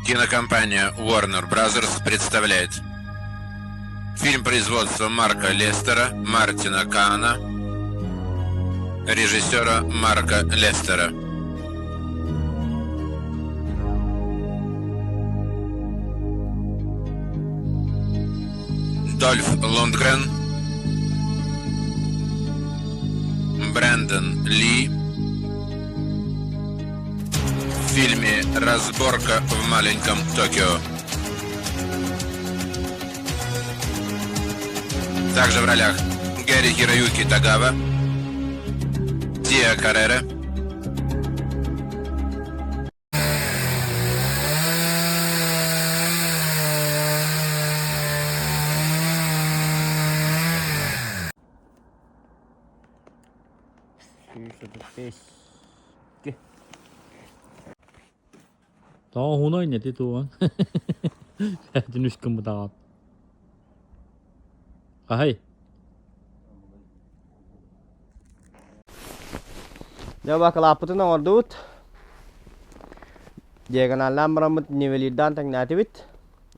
Кинокомпания Warner Brothers представляет фильм производства Марка Лестера, Мартина Каана, режиссера Марка Лестера. Дольф Лундгрен, Брэндон Ли в фильме «Разборка в маленьком Токио». Также в ролях Гэри Хироюки Тагава, Тиа Каррера, Тоҕо уһуна иннэти тугун Этин үс гыммытаҕын Хаһай Дьэ бакалааппытын оҥордубут. Диагоналлаан бараммыт нивелирдаан тэҥнээтибит.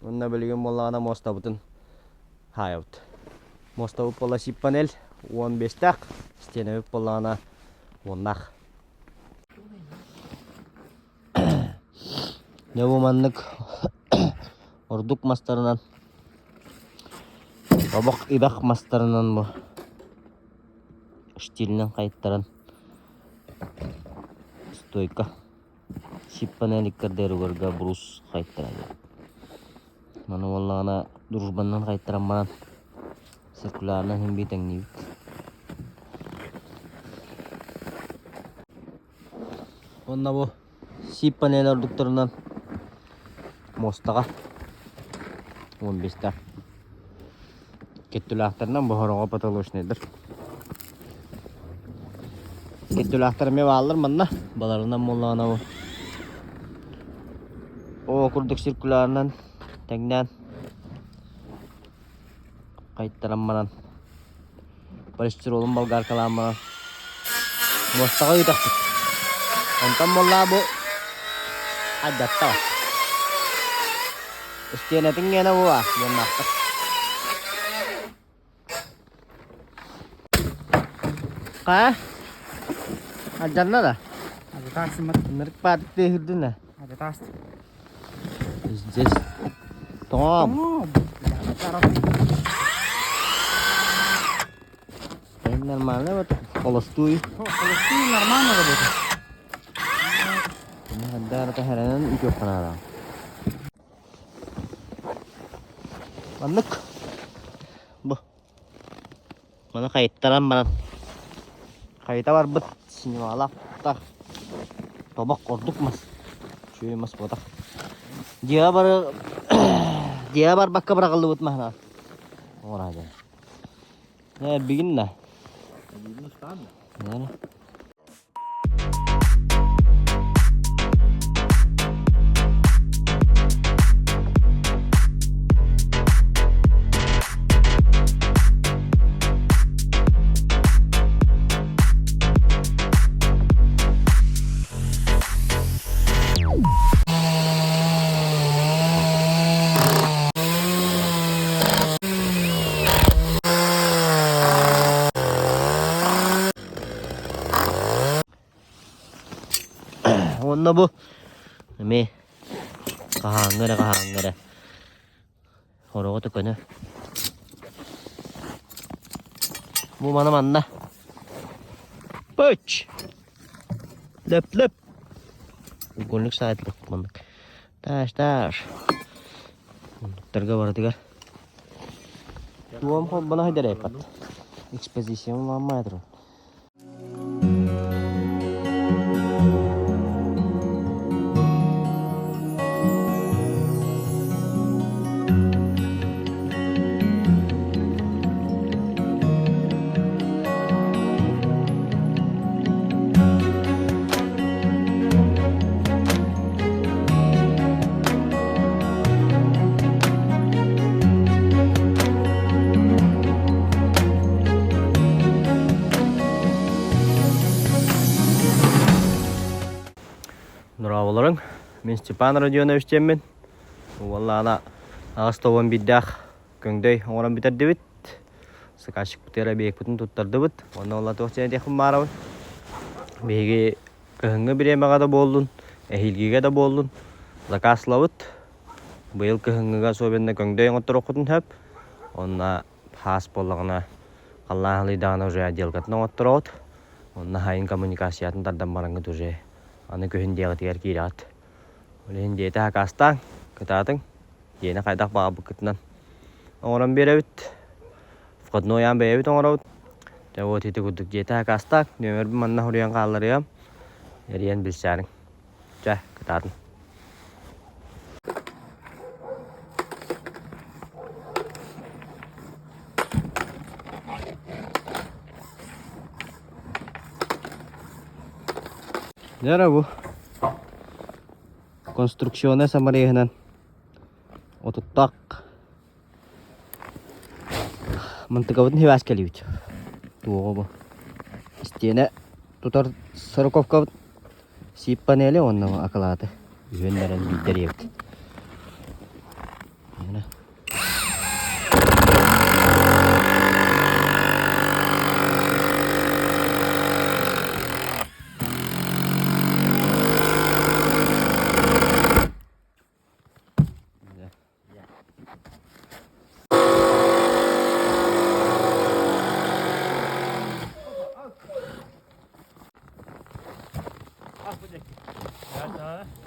Уонна билигин буоллаҕына муостабытын хаайабыт. Муостабыт буолла сип-панель 15-тээх, стенабыт буоллаҕына уоннаах. Дьэ бу маннык ордук мастарынан тобох ибэх мастарынан бу штилинэн хайыттаран стойка сип-панеликка дырыгырга брус хайыттаран Маны буоллаҕына дружбаннан хайыттаран баран циркулярынан син биир тэҥниибит. Уонна бу сип панель ордуктарынан муостаҕа 15-тээх Кеттүлээхтэринэн бу сороҕо потолочнайдар. Кеттүлээхтэр эмиэ бааллар манна. Баларынан буоллаҕына бу Оо курдук циркулярынан тэҥнээн хайтаран баран полистиролун болгаркалаан баран муостаҕа ыытахпыт. Онтон буоллаа бу алдьатта. Истиэнэтин гиэнэ бу баар уоннаахтар. Хайа? Алдьанна да? Ынырык баатык тыаһырдын да? Здесь. Тоҥом. Нормально вот холостуй. Холостуй нормально работает. Хандаара таһаранан үтүөхханаара. Маннык. Бу. Маны хайыттаран баран. Хайыта барбыт синевалаах тобох ордук мас. Үчүгэй мас буотах. Дьиэҕэ бары дьиэҕэ барбакка быраҕыллыбыт маһынан. Оҥороо дьэ. Э, бүгүн да. Бүгүн Уонна бу эмиэ хаһааҥҥы эрэ хаһааҥҥы эрэ Хороҕо төкөнө. Бу маны манна. Пыч! Лөп-лөп. Угольник саайтлык маннык. Таш, таш. Оннуктарга барытыгар. Туом холбоно хайдарайпат. Экспозициям ламмай турар. Дорооболоруҥ, мин Степан Родионович диэммин. Уоллаана аҕыс тобон биирдээх көҥдөй оҥорон бүтэрдибит. Заказчикпытыгар объекпытын туттардыбыт. Онно уолла туох диэн этиэхпин баарабын. Биһиги кыһыҥҥы бириэмэҕэ да буоллун, эһиилгигэ да буоллун заказ ылабыт. Быйыл кыһыҥҥыга особенно көҥдөй оҥотторуоххутун сөп. Онно хаас буоллаҕына халлаан халыйдаҕына уже отделкатын оҥоттороҕут. Онно сайын коммуникациятын тардан бараҥҥыт уже аны күһүн диэҕитигэр киирэҕит. Ол иһин дьиэтэ сакаастааҥ, кытаатыҥ, дьиэни хайдах баҕарбыккытынан оҥорон биэрэбит. Входной аан бэйэбит оҥоробут. Дьэ вот ити курдук дьиэтэ сакаастааҥ, нүөмэрбин манна суруйан хаалларыам, эрийэн билсээриҥ. Чэ, кытаатыҥ. Дьэ бу конструкционнай самореһынан отуттаах мантыкабытын сибээс кэлибит. Туоҕа бу истиэнэ тутар сороковкабыт сип панели уонна акылааты үһүөн эрэн биирдэриэбит.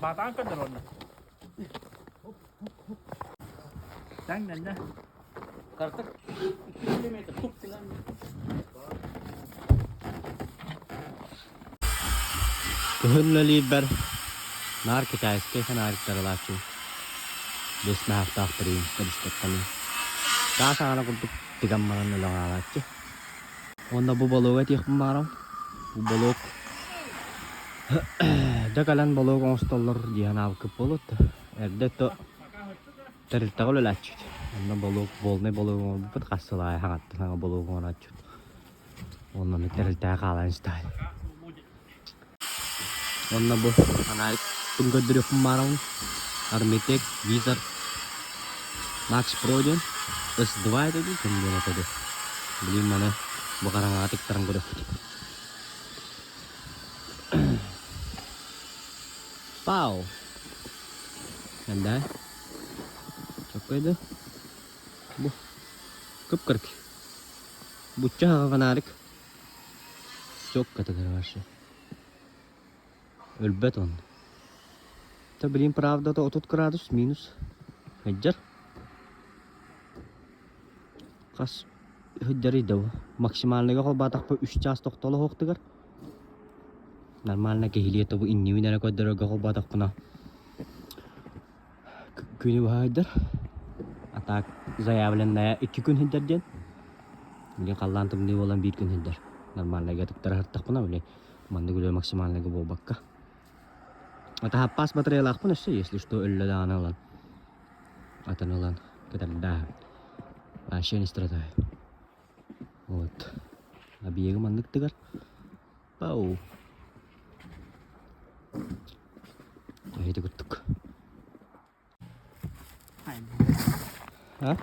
Баатаан көрдөр онно. Тэҥнэннэ. Картык 2 километр тук гынан. Кыһын үлэлиирбэр наар китайскай фонариктары ылааччыбын. Бэс наһаахтаахтарыын кэбиспэттэмин. Таас аана курдук тыган баран өлөн хаалааччы. Уонна бу балыга этиэхпин баҕарабын. Бу балык дьэ кэлэн балык оҥостоллор дии санаабыккыт буолуо да. Эрдэ то тэрилтэҕэ үлэлээччибит. Онно балык полный балык оҥорбуппут хас сыл аайы хаҥаттан саҥа балык оҥорооччубут. Онно тэрилтэҕэ хаалан истэҕин. Уонна бу фонарикпын көрдөрүөхпүн баарабын. Armitec Wizard Max Pro диэн S2 этэ дуу, ким диэн этэ дуу. Блин, маны бу хараҥаҕа тыктаран көрүөхпүт. Пау! Кэннэ чоккой да бу кып-кырк бучча хаҕа фонарик Чокко тыгар вообще. Өлбөт он. Та блин, правда то 30 градус минус. Сылдьар. Хас сылдьарый да бу. Максимальныйга холбоотохпо үс чаас тохтоло суохтугар. Нормально киһилии тобу иннибин эрэ көрдөрөргө холбоотохпуна күнү быһа сылдьар. А так заявленная икки күн сылдьар диэн. Билигин халлаан тымныы буолан биир күн сылдьар. Нормальныйга тыктара сырыттахпына били маннык үлэ максимальныйга буолбакка. А таһаппаас батареялаахпын өссө, если что өллө даҕаны ылан атын ылан кэтэрдээһин. Вообще не страдаю. Вот. Объегы маннык тыгар. Пау. Эти курдук. А?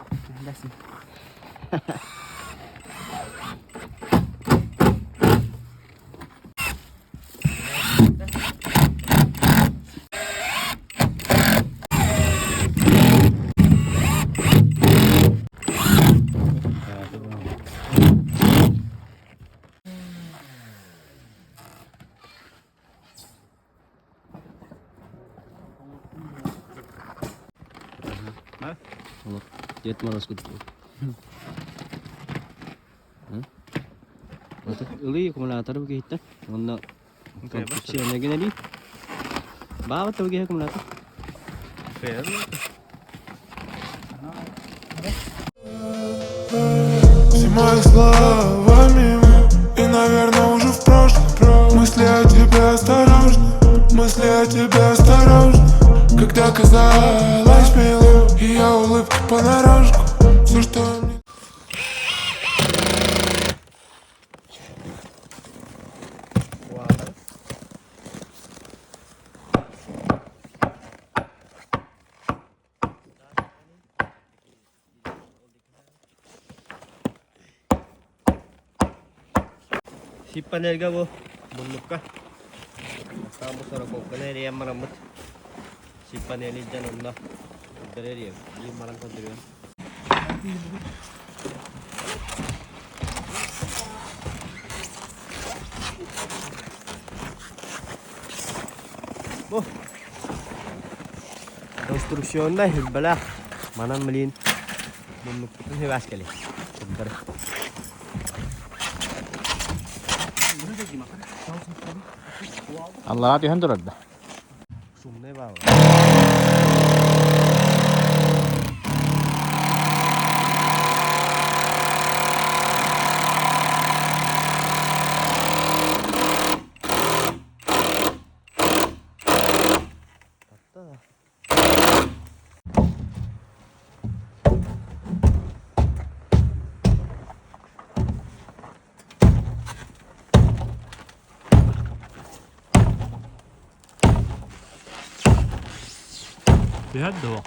Дед Мороз курдук. Ылыы аккумуляторы бу киһиттэн. Уонна конструкция генерий. Баабыт бу киһи аккумулятор. Все мои слова мимо И, наверное, уже в прошлом Мысли о тебе осторожно Мысли о тебе осторожно Когда казалось милым Ее улыбка понарошку Все, что мне Сип панельга бу муннукка. Бастаан бу сороковканы эрийэн бараммыт сип панели илдьэн онно үрдэрэ эрийэбит. Биир баран көрдөрүөм. Бу конструкционнай үрбэлээх манан блин муннукпутун сибээс кэлий. Курдары. Аллараа түһэн турар да. Шумный баал. Түһэр дуо?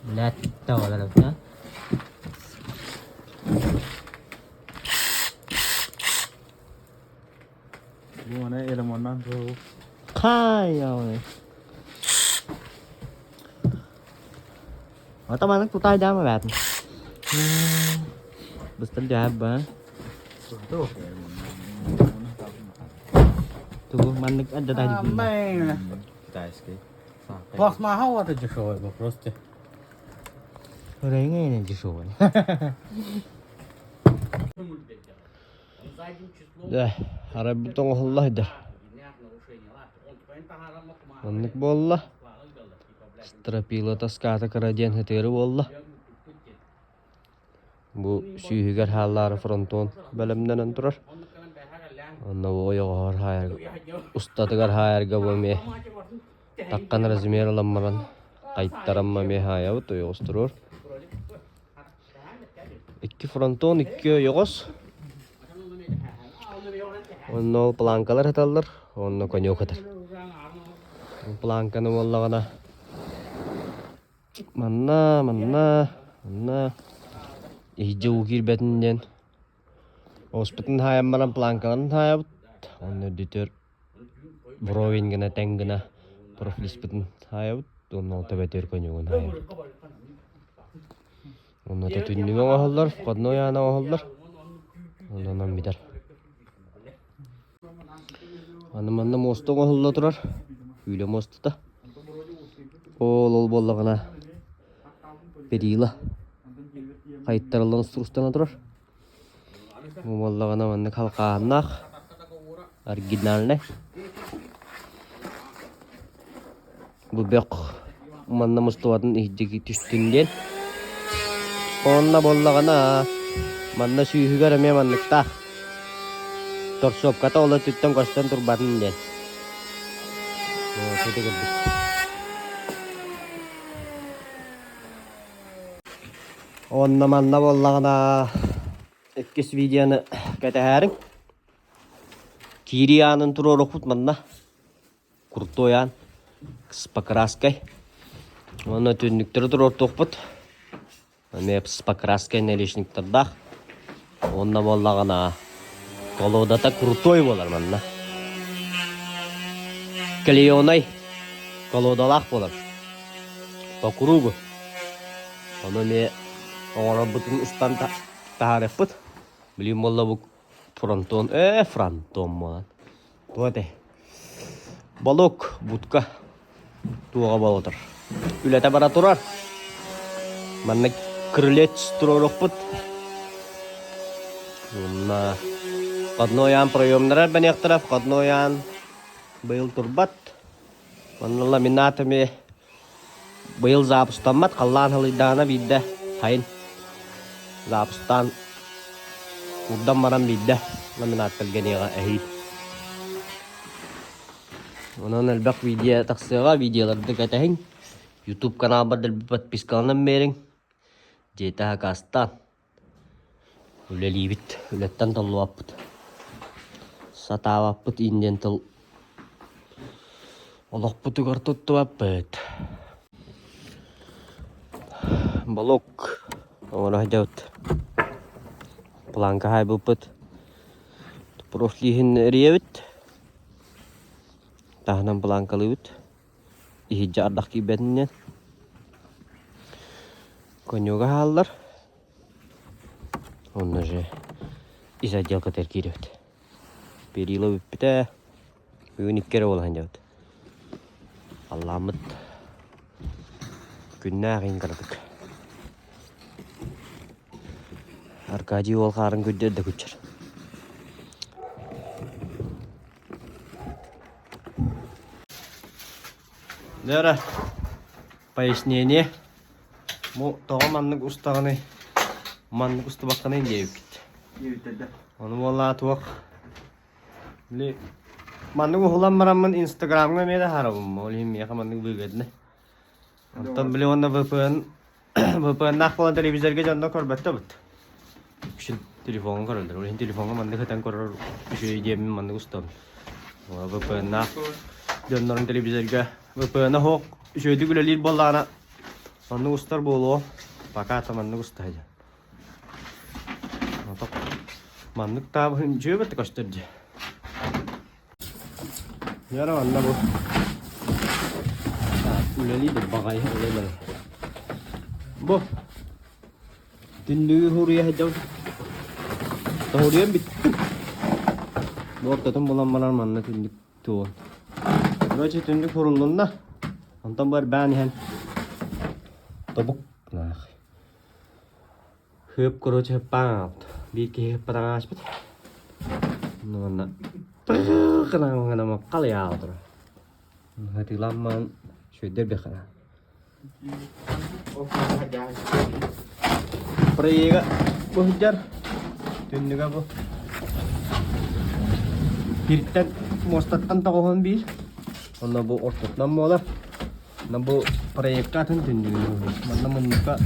Блядь, олорбута. Бу аны элемоннан туһу. Хай, Ата маннык тутаайдаама бээтин. Быстар дьаһап ба. Тугу маннык адда Китайский. Пластмасса вот это дешевый был просто. Өрөйүҥэ дешевый. Дьэ, арай тоҥоһулла сылдьар. Оннук буолла. Стропила таскаата кыра диэн ытыыры буолла. Бу сүүһүгэр хааллаары фронтон бэлэмнэнэн турар. Онно бу ойоҕоһор хаайарга, устатыгар хаайарга бу эмиэ таккан размер ылан баран хайттаран эмиэ хаайабыт ойоҕос туруор. Икки фронтон, икки ойоҕос. Онно ол планкалар ыталлар, онно конек ытар. Планканы буоллаҕына манна, манна, манна иһдьэ уу киирбэтин диэн оспутун хаайан баран планкаларын хаайабыт. Онно үрдүтүөр вровень гына тэҥ гына профилиспытын хаайабыт уонна ол төбөтүгэр конегун хаайабыт. Онно түннүгү оҥоһуллар, входной аана оҥоһуллар. Онон бүтэр. Аны манна муоста оҥоһулла турар. Күүлэ муостата. Ол ол буоллаҕына перила хайыттарыллан устурустана турар. Бу буоллаҕына маннык халҕааннаах оригинальнай. Бу бөх манна мустубатын иһдьиги түстүн диэн. Онно буоллаҕына манна сүүһүгэр эмиэ манныктаах. Торсуопката ол өттүттэн көстөн турбатын диэн. Вот ити курдук. Онно манна буоллаҕына иккис видеоны кэтэһээриҥ. Киирии аанын туруорукпут манна. Крутой аан с покраской. Уонна түннүктэри туруортуохпут. Эмиэ с покраской наличниктардаах. Уонна буоллаҕына колодата крутой буолар манна. Клееный колодалаах буолар. По кругу. Ону эмиэ оҥорорбутун устан таһаарыахпыт. Билигин буолла бу фронтон, фронтон буолан. Туох этэй? Балык, будка туоҕа буола турар. Үлэтэ бара турар. Манна крылец туруорукпут. Уонна входной аан проемнара бэниэхтэрэ, входной аан быйыл турбат. Манна ламинат эмиэ быйыл запустаммат, халлаан халыйдаҕына биирдэ сайын запустаан куурдан баран биирдэ ламинат тэлгэниэҕэ эһиил. Онон элбэх видео тахсыаҕа, видеоларды кэтэһиҥ. Ютуб каналбар дэлби подпискаланан биэриҥ. Дьиэтэ хакастаан. Үлэлиибит, үлэттэн толлубаппыт. Сатаабаппыт иин диэн тыл олохпутугар туттубаппыт. Балок оҥоро сылдьабыт. Планка хаайбыппыт. Профлииһин эрийэбит. Таһынан планкалыыбыт. Иһирдьэ ардах киирбэтинэн. Коньюга хааллар. Онно же из отделкатыгар киирэбит. Перила бүппүтэ. Бүгүн икки эрэ буола сылдьабыт. Халлааммыт күннээх иһин кыратык. Аркадий уол хаарын күрдьэр да күрдьэр. Лера, пояснение. Бу тоҕо маннык устаҕыный, маннык устубаккыный диэбиккит. Ону буоллаҕа туох били маннык уһулан бараммын инстаграмҥа эмиэ таһаарабын ол иһин миэхэ маннык выгодно. Онтон били уонна VPN VPN-наах буолан телевизорга дьонно көрбөттө бут. Үксүн телефоҥҥа көрөллөр. Ол иһин телефоҥҥа маннык ытан көрөр үчүгэй диэммин маннык устабын. VPN-наах дьоннорун телевизорга VPN-а суох үчүгэйдик үлэлиир буоллаҕына оннук устар буолуо. Пока там маннык уста сылдьан. Маннык таабыһын үчүгэй көстөр дии. Яра манна бу үлэлии да баҕайы үлэлэр. Бу түннүгү хуруйа сылдьабын. Тоһуруйан бүттүм. Бу ортотун булан баран манна түннүк туон. Короче, түннүк хуруллунна. Онтон бар баан иһэн тобук наах. Хыып короче хыппаан аҕалбыт. Биир киһи хыппатаҕын ааспыт. Уонна гынан халыйаала турар. Хатыыламман үчүгэйдэр бэхана. Проега бу сылдьар. Түннүгэ бу. Киртэн муостаттан тоҕуһун биир. Онно бу ортотунан буолар. Манна бу проекка атын түннүгүн Манна муннукка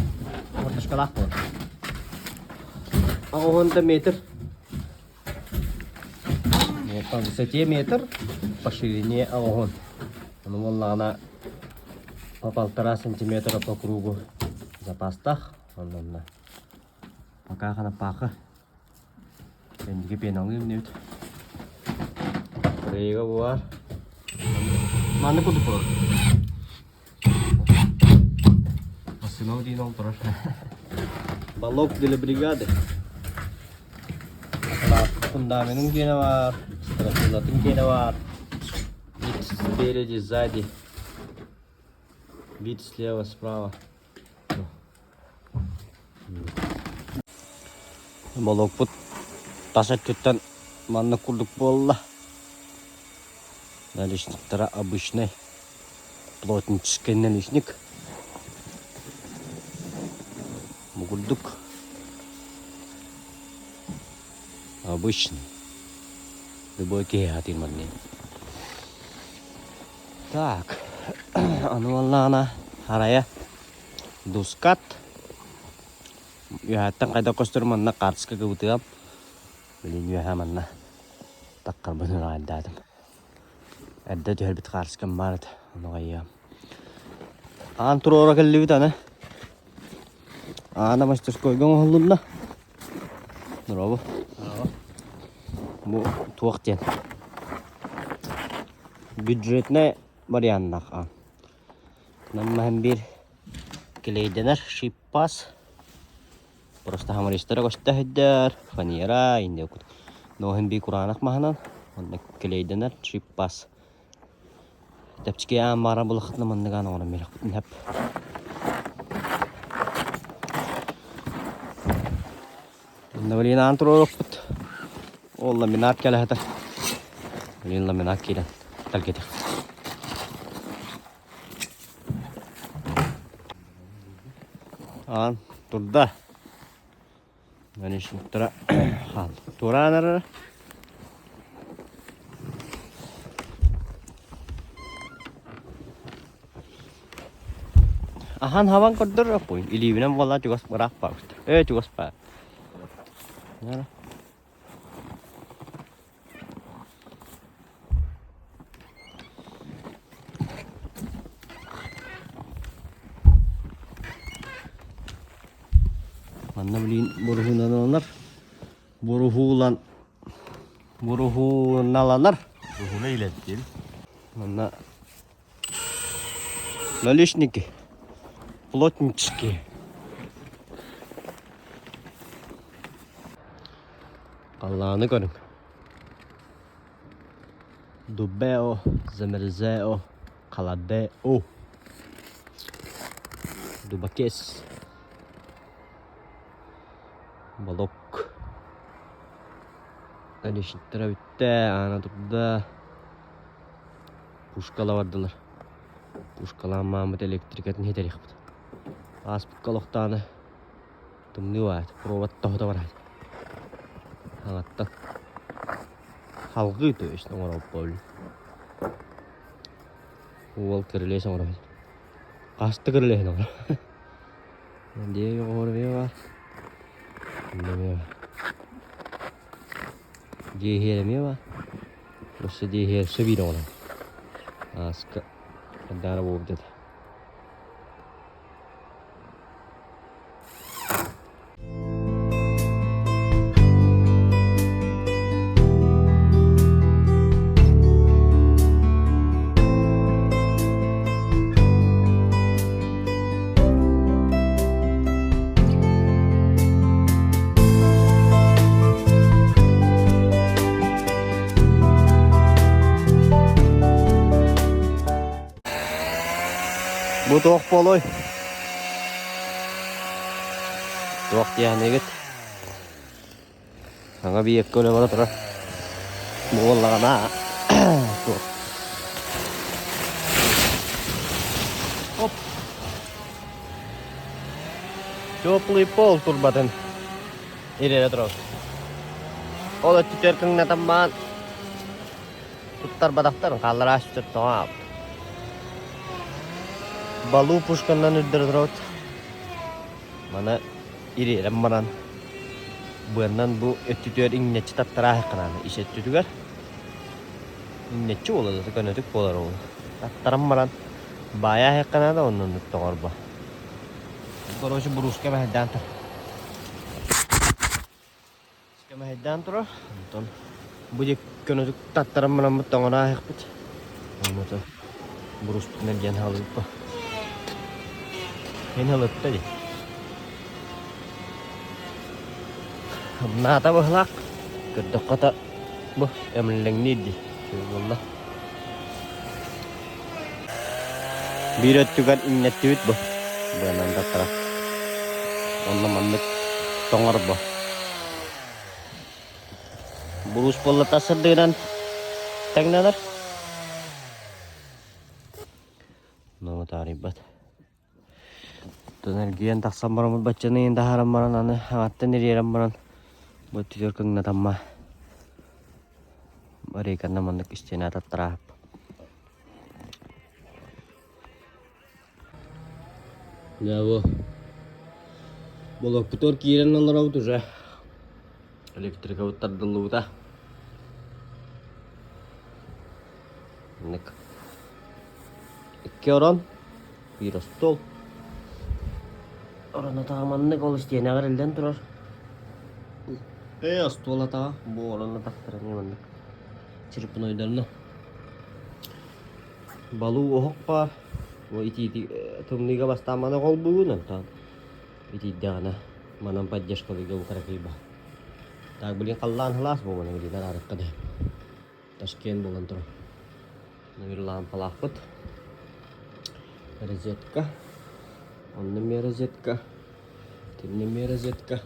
картошкалаах буолар. Оҕоһунта метр. По высоте метр, по ширине оҕоһун. Ону буоллаҕына по полтора сантиметра по кругу запастах. Оннонно. Пока ханаппаахы. Кэнники пеналыым иннибит. Проега буолар. Маннык курдук буолар. Массыына диин ол турар. Балок для бригады. Фундаменын киэнэ бар, стропилатын киэнэ бар. Вид спереди, сзади. Вид слева, справа. Болуокпут тас өттүттэн маннык курдук буолла. Наличниктара обычный плотнический наличник. Бу курдук обычный. Любой киһи сатыыр маннык. Так, аны буоллаҕына харайа Дускат үөһэттэн хайдах көстөр манна хаартыска кыбытыам. Билин үөһэ манна таххарбын ыраайдаатым. Эрдэ түһэрбит хаартыскам баар этэ, ону хайыам. Аан туруора кэллибит аны. Аана мастерскойга оҥоһуллунна. Дорообо. Бу туох диэн? Бюджетнай варианнаах аан. Наммаһын биир килейдэнэр шиппас. Просто хамаристара көстө сылдьар, фанера, инде Ноһын бии кураанах маһынан, онно килейдэнэр шиппас. Тэпчики аан баара булахытына манныгаан оҥорон биэрэхпитин сөп. Онно билигин аан туруорукпут. Ол ламинат кэлэ сытар. Билигин ламинат киирэн тэлгэтиэх. Аан турда. Наличниктара хаалла. Туораан эрэр. Ахан хабан көрдөр оппуй. Илиибинэн буолла чугас быраах баабыт. Ээ чугас баар. Манна билигин буруһуналанар, буруһуулан, буруһууналанар. Буруһуна илэттин. Манна наличники, плотнички. Халлааны көрүҥ. Дубео, замерзео, халадео. Дубакес. Балок. Наличниктара бүттэ, аана турда. Пушкала бардылар. Пушкалаан мааммыт электрикатын иһитэриэхпит. Ааспыкка олохтоона Тымныы баайт, провод тоһута бараат. Хаҥаттан. Халгыы то есть оҥоробут Уол кирилиэс оҥоробут. Хаста кирилиэһин оҥоро. Диэги оҥоро бар. Эмиэ бар. Диэһиэр эмиэ бар. Өссө диэһиэр өссө биир оҥоро. Ааска Хадаара буолбут этэ. Бу туох буолуой? Туох диэхэнигит? Саҥа биэккэ үлэ бара турар. Буоллаҕына туох. Оп. Теплый пол турбатын ирэрэ турар. Ол өттүтүгэр кыҥнатаммаан Туттарбатахтар, хаалларааччы тоҕо аабыт. Балуу пушканнан үрдэрэ турабыт. Маны ириэрэн баран, быаннан бу өттүтүгэр иҥнэччи таттарааһыккынааны ис өттүтүгэр иҥнэччи буолар, көнөтүк буолар ол. Таттаран баран баайааһыккынааны оннуннук тоҕорбо. Короче, бурууска мэһэйдээн тур. Мэһэйдээн турар. Онтон бу диэки көнөтүк таттаран бараммыт тоҥоро ааһыахпыт. Оннута буруспутунан диэн хаалыыппа. Эн халытта дии. Наата быһылаах. Көрдөххө та бу эмлэҥниир дии. Буолла. Биир өттүгэр иҥнэттибит бу. Быанан таттара. Онно маннык тоҥор бу. Буруус буолла тас сырдыгынан тэҥнэнэр. Но таарыйбат. Оттон эргийэн тахсан бараммыт баччаны ыйын таһааран баран аны аҥаттан ириэрэн баран бу өттүгэр кыҥнатамма рейканна маннык истиэнэ таттараап. Дьэ бу блокпутугар киирэн олоробут уже электрикабыт тардыллыбыта. Маннык икки орон биир остуол. Орон атаҕа маннык ол истиэнэҕэ эриллэн турар. Ээ остуол атаҕа бу орон атахтара эмиэ маннык черепнойдарына. Балуу оһох баар. Бу итиити тымныыга бастаан маны холбугун онтон итийдэҕинэ манан поддержкалыырга бу кыракый баар. Так блин халлаан сылаас буолан блин араарыкка да. Ташкент буолан турар. Бир лампалаахпыт. Розетка. Онно эмиэ розетка. Итиннэ эмиэ розетка.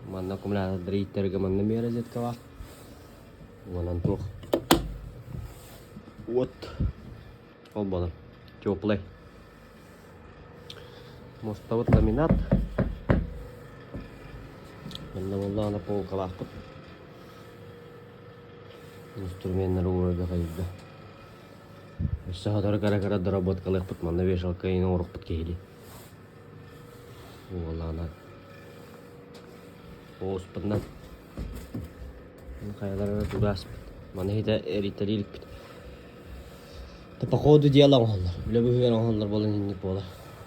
Манна аккумулятордары ииттэргэ манна эмиэ розетка баар. Онон туох уот холбонор. Теплай. Муостабыт ламинат. Манна буоллаҕына полкалаахпыт. Инструменнары уурарга хайыырга. Өссө сотору кыра-кыра доработкалыахпыт, манна вешалка иҥин оҥоруохпут киһилии. Буоллаҕына оҕуспутунан хайалара тугааспыт. Маны иһитэ эрийтэрии иликпит. По ходу дела оҥоһуллар. Үлэ быһыгар оҥоһуллар буолан инник буолар.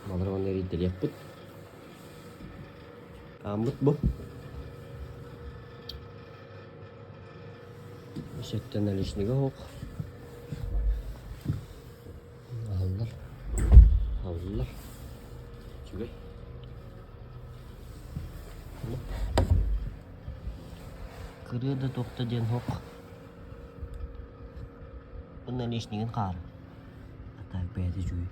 Малары уонна эрийтэлиэхпит. Ааммыт бу. Сөттөн наличнига оһох. Аһыллар. Аһыллар. Үчүгэй. Кырыа да туохта диэн оһох. Бу наличнигын хаара. А так бэйэтэ үчүгэй.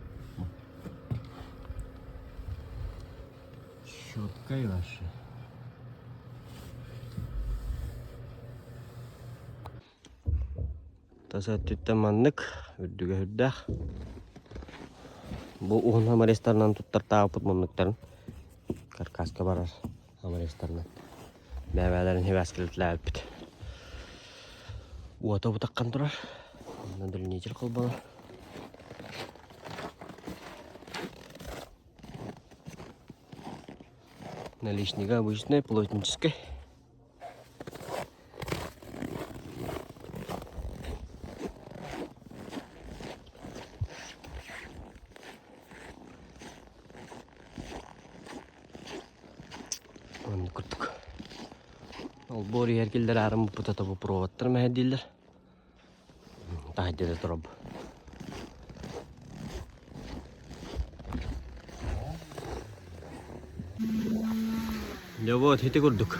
Четкай вообще. Тас өттүттэн маннык үрдүгэ үрдээх. Бу уһун хамарестарынан туттартаабыппыт муннуктарын каркаска барар хамарестарынан бэйэ-бэйэлэрин сибээскэлэтилээбиппит. Уота бутаххан турар. Онно удлинитель холбонор. Наличнига обычный, плотнический. Оннук курдук. Олбуор иһэр киллэрээрим буппута бу проводтар мэһэйдииллэр. Таһырдьа да тураб. Дьэ вот ити курдук.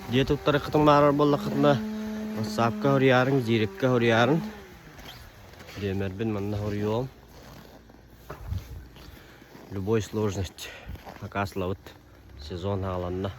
Дьиэ туттарыккытын баарар буоллаххытына WhatsApp-ка хоруйаарыҥ, Дирекка хоруйаарыҥ. Диэмэрбин манна хоруйуом. Любой сложность акаслабыт. Сезон хааланна.